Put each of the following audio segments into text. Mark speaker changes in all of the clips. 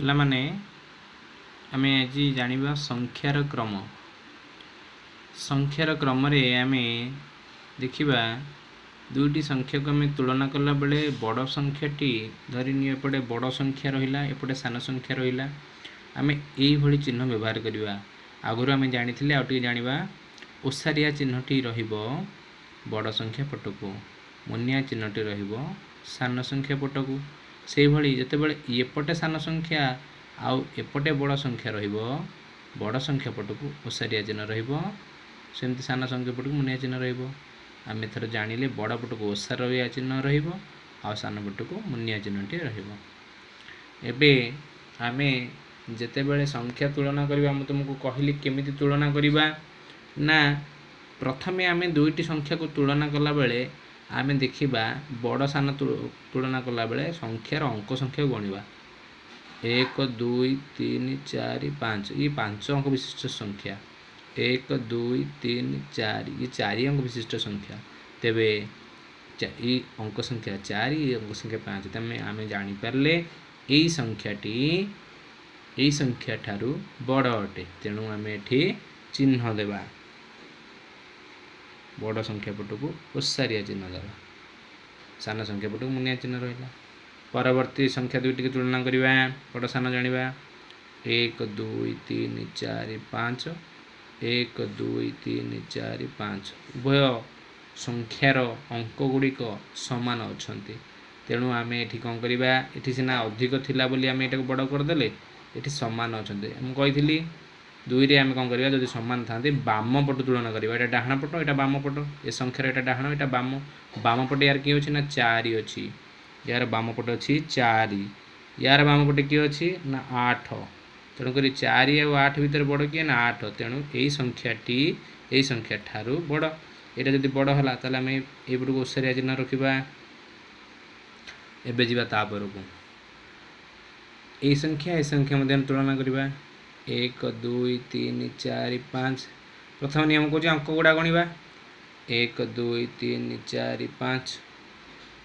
Speaker 1: ପିଲାମାନେ, ଆମେ ଆଜି ଜାଣିବା ସଂଖ୍ୟାର କ୍ରମ। ସଂଖ୍ୟାର କ୍ରମରେ ଆମେ ଦେଖିବା, ଦୁଇଟି ସଂଖ୍ୟାକୁ ଆମେ ତୁଳନା କଲାବେଳେ ବଡ଼ ସଂଖ୍ୟାଟି, ଧରିନିଅ ଏପଟେ ବଡ଼ ସଂଖ୍ୟା ରହିଲା, ଏପଟେ ସାନ ସଂଖ୍ୟା ରହିଲା, ଆମେ ଏଇଭଳି ଚିହ୍ନ ବ୍ୟବହାର କରିବା। ଆଗରୁ ଆମେ ଜାଣିଥିଲେ, ଆଉ ଟିକେ ଜାଣିବା। ଓସାରିଆ ଚିହ୍ନଟି ରହିବ ବଡ଼ ସଂଖ୍ୟା ପଟକୁ, ମୁନିଆ ଚିହ୍ନଟି ରହିବ ସାନ ସଂଖ୍ୟା ପଟକୁ। ସେଇଭଳି ଯେତେବେଳେ ଏପଟେ ସାନ ସଂଖ୍ୟା ଆଉ ଏପଟେ ବଡ଼ ସଂଖ୍ୟା ରହିବ, ବଡ଼ ସଂଖ୍ୟା ପଟକୁ ଓସାରିଆ ଚିହ୍ନ ରହିବ, ସେମିତି ସାନ ସଂଖ୍ୟା ପଟକୁ ମୁନିଆ ଚିହ୍ନ ରହିବ। ଆମେ ଏଥର ଜାଣିଲେ, ବଡ଼ ପଟକୁ ଓସାରିଆ ଚିହ୍ନ ରହିବ ଆଉ ସାନ ପଟକୁ ମୁନିଆ ଚିହ୍ନଟି ରହିବ। ଏବେ ଆମେ ଯେତେବେଳେ ସଂଖ୍ୟା ତୁଳନା କରିବା, ମୁଁ ତୁମକୁ କହିଲି କେମିତି ତୁଳନା କରିବା ନା, ପ୍ରଥମେ ଆମେ ଦୁଇଟି ସଂଖ୍ୟାକୁ ତୁଳନା କଲାବେଳେ ଆମେ ଦେଖିବା, ବଡ଼ ସାନ ତୁଳନା କଲାବେଳେ ସଂଖ୍ୟାର ଅଙ୍କ ସଂଖ୍ୟାକୁ ଗଣିବା। 1, 2, 3, 4, 5, ଇଏ 5 ଅଙ୍କ ବିଶିଷ୍ଟ ସଂଖ୍ୟା। 1, 2, 3, 4, ଇଏ 4 ଅଙ୍କ ବିଶିଷ୍ଟ ସଂଖ୍ୟା। ତେବେ ଏଇ ଅଙ୍କ ସଂଖ୍ୟା 4, ଏଇ ଅଙ୍କ ସଂଖ୍ୟା 5। ତେବେ ଆମେ ଜାଣିପାରିଲେ ଏଇ ସଂଖ୍ୟାଟି ଏଇ ସଂଖ୍ୟା ଠାରୁ ବଡ଼ ଅଟେ। ତେଣୁ ଆମେ ଏଠି ଚିହ୍ନ ଦେବା, ବଡ଼ ସଂଖ୍ୟା ପଟକୁ ଓସାରିଆ ଚିହ୍ନ ଦେବା, ସାନ ସଂଖ୍ୟା ପଟକୁ ମୁନିଆ ଚିହ୍ନ ରହିଲା। ପରବର୍ତ୍ତୀ ସଂଖ୍ୟା ଦୁଇଟିକୁ ତୁଳନା କରିବା, ବଡ଼ ସାନ ଜାଣିବା। 1, 2, 3, 4, 5, 1, 2, 3, 4, 5, ଉଭୟ ସଂଖ୍ୟାର ଅଙ୍କ ଗୁଡ଼ିକ ସମାନ ଅଛନ୍ତି। ତେଣୁ ଆମେ ଏଠି କ'ଣ କରିବା? ଏଠି ସିନା ଅଧିକ ଥିଲା ବୋଲି ଆମେ ଏଟାକୁ ବଡ଼ କରିଦେଲେ, ଏଠି ସମାନ ଅଛନ୍ତି। ମୁଁ କହିଥିଲି, ଦୁଇରେ ଆମେ କ'ଣ କରିବା? ଯଦି ସମାନ ଥାନ୍ତି, ବାମ ପଟ ତୁଳନା କରିବା। ଏଇଟା ଡାହାଣ ପଟ, ଏଇଟା ବାମ ପଟ। ଏ ସଂଖ୍ୟାର ଏଇଟା ଡାହାଣ, ଏଇଟା ବାମ। ବାମ ପଟେ ୟାର କିଏ ଅଛି ନା 4 ଅଛି। ୟାର ବାମ ପଟେ ଅଛି 4। ୟାର ବାମ ପଟେ କିଏ ଅଛି ନା 8। ତେଣୁକରି 4 ଆଉ 8 ଭିତରେ ବଡ଼ କିଏ ନା 8। ତେଣୁ ଏଇ ସଂଖ୍ୟାଟି ଏଇ ସଂଖ୍ୟା ଠାରୁ ବଡ଼। ଏଇଟା ଯଦି ବଡ଼ ହେଲା, ତାହେଲେ ଆମେ ଏଇପଟକୁ ଓସାରିଆ ଚିହ୍ନ ରଖିବା। ଏବେ ଯିବା ତାପରକୁ। ଏଇ ସଂଖ୍ୟା ଏ ସଂଖ୍ୟା ମଧ୍ୟରେ ତୁଳନା କରିବା। 1, 2, 3, 4, 5। ପ୍ରଥମ ନିୟମ କହୁଛି, ଅଙ୍କ ଗୁଡ଼ା ଗଣିବା। 1, 2, 3, 4, 5।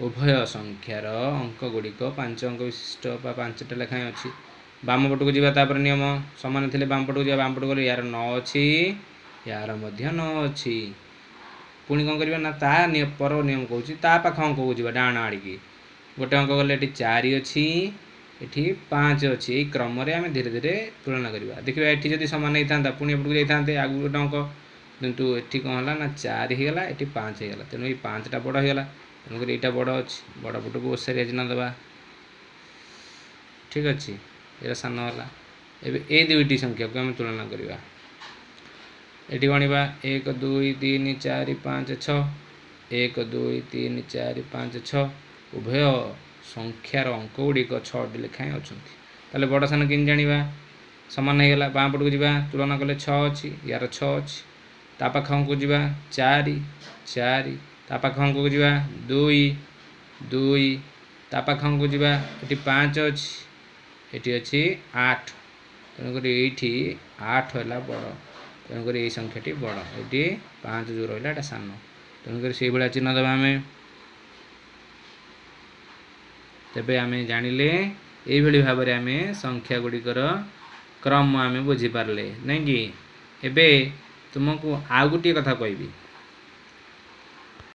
Speaker 1: ଉଭୟ ସଂଖ୍ୟାର ଅଙ୍କ ଗୁଡ଼ିକ 5 ଅଙ୍କ ବିଶିଷ୍ଟ ବା 5ଟା ଲେଖାଏଁ ଅଛି। ବାମ ପଟକୁ ଯିବା। ତାପରେ ନିୟମ, ସମାନ ଥିଲେ ବାମ ପଟକୁ ଯିବା। ବାମ ପଟକୁ ଗଲେ ୟାର 9 ଅଛି, ୟାର ମଧ୍ୟ 9 ଅଛି। ପୁଣି କ'ଣ କରିବା ନା ତା ପର ନିୟମ କହୁଛି, ତା ପାଖ ଅଙ୍କକୁ ଯିବା ଡାହାଣ ଆଡ଼ିକି। ଗୋଟେ ଅଙ୍କ ଗଲେ ଏଠି 4 ଅଛି, ଏଠି 5 ଅଛି। ଏଇ କ୍ରମରେ ଆମେ ଧୀରେ ଧୀରେ ତୁଳନା କରିବା। ଦେଖିବା, ଏଠି ଯଦି ସମାନ ହେଇଥାନ୍ତା, ପୁଣି ଏପଟକୁ ଯାଇଥାନ୍ତେ ଆଗକୁ ଗୋଟେ ଅଙ୍କ। କିନ୍ତୁ ଏଠି କ'ଣ ହେଲା ନା 4 ହେଇଗଲା, ଏଠି 5 ହେଇଗଲା। ତେଣୁ ଏଇ 5ଟା ବଡ଼ ହେଇଗଲା। ତେଣୁକରି ଏଇଟା ବଡ଼ ଅଛି, ବଡ଼ ପଟକୁ ଓସାରିଆ ଚିହ୍ନ ଦେବା। ଠିକ୍ ଅଛି, ଏଇଟା ସାନ ହେଲା। ଏବେ ଏଇ ଦୁଇଟି ସଂଖ୍ୟାକୁ ଆମେ ତୁଳନା କରିବା। ଏଠି ଗଣିବା, 1, 2, 3, 4, 5, 6। 1, 2, 3, 4, 5, 6। ଉଭୟ ସଂଖ୍ୟାର ଅଙ୍କ ଗୁଡ଼ିକ 6ଟି ଲେଖାଏଁ ଅଛନ୍ତି। ତାହେଲେ ବଡ଼ ସାନ କେମିତି ଜାଣିବା? ସମାନ ହେଇଗଲା, ବାଁ ପଟକୁ ଯିବା। ତୁଳନା କଲେ 6 ଅଛି, ୟାର 6 ଅଛି। ତା ପାଖ ଅଙ୍କକୁ ଯିବା, 4, 4। ତା ପାଖ ଅଙ୍କକୁ ଯିବା, 2, 2। ତା ପାଖ ଅଙ୍କକୁ ଯିବା, ଏଠି 5 ଅଛି, ଏଠି ଅଛି 8। ତେଣୁକରି ଏଇଠି 8 ହେଲା ବଡ଼। ତେଣୁକରି ଏଇ ସଂଖ୍ୟାଟି ବଡ଼, ଏଠି 5 ଯେଉଁ ରହିଲା ଏଇଟା ସାନ। ତେଣୁକରି ସେଇଭଳିଆ ଚିହ୍ନ ଦେବା ଆମେ। ତେବେ ଆମେ ଜାଣିଲେ, ଏଇଭଳି ଭାବରେ ଆମେ ସଂଖ୍ୟା ଗୁଡ଼ିକର କ୍ରମ ଆମେ ବୁଝିପାରିଲେ, ନାଇଁ କି? ଏବେ ତୁମକୁ ଆଉ ଗୋଟିଏ କଥା କହିବି।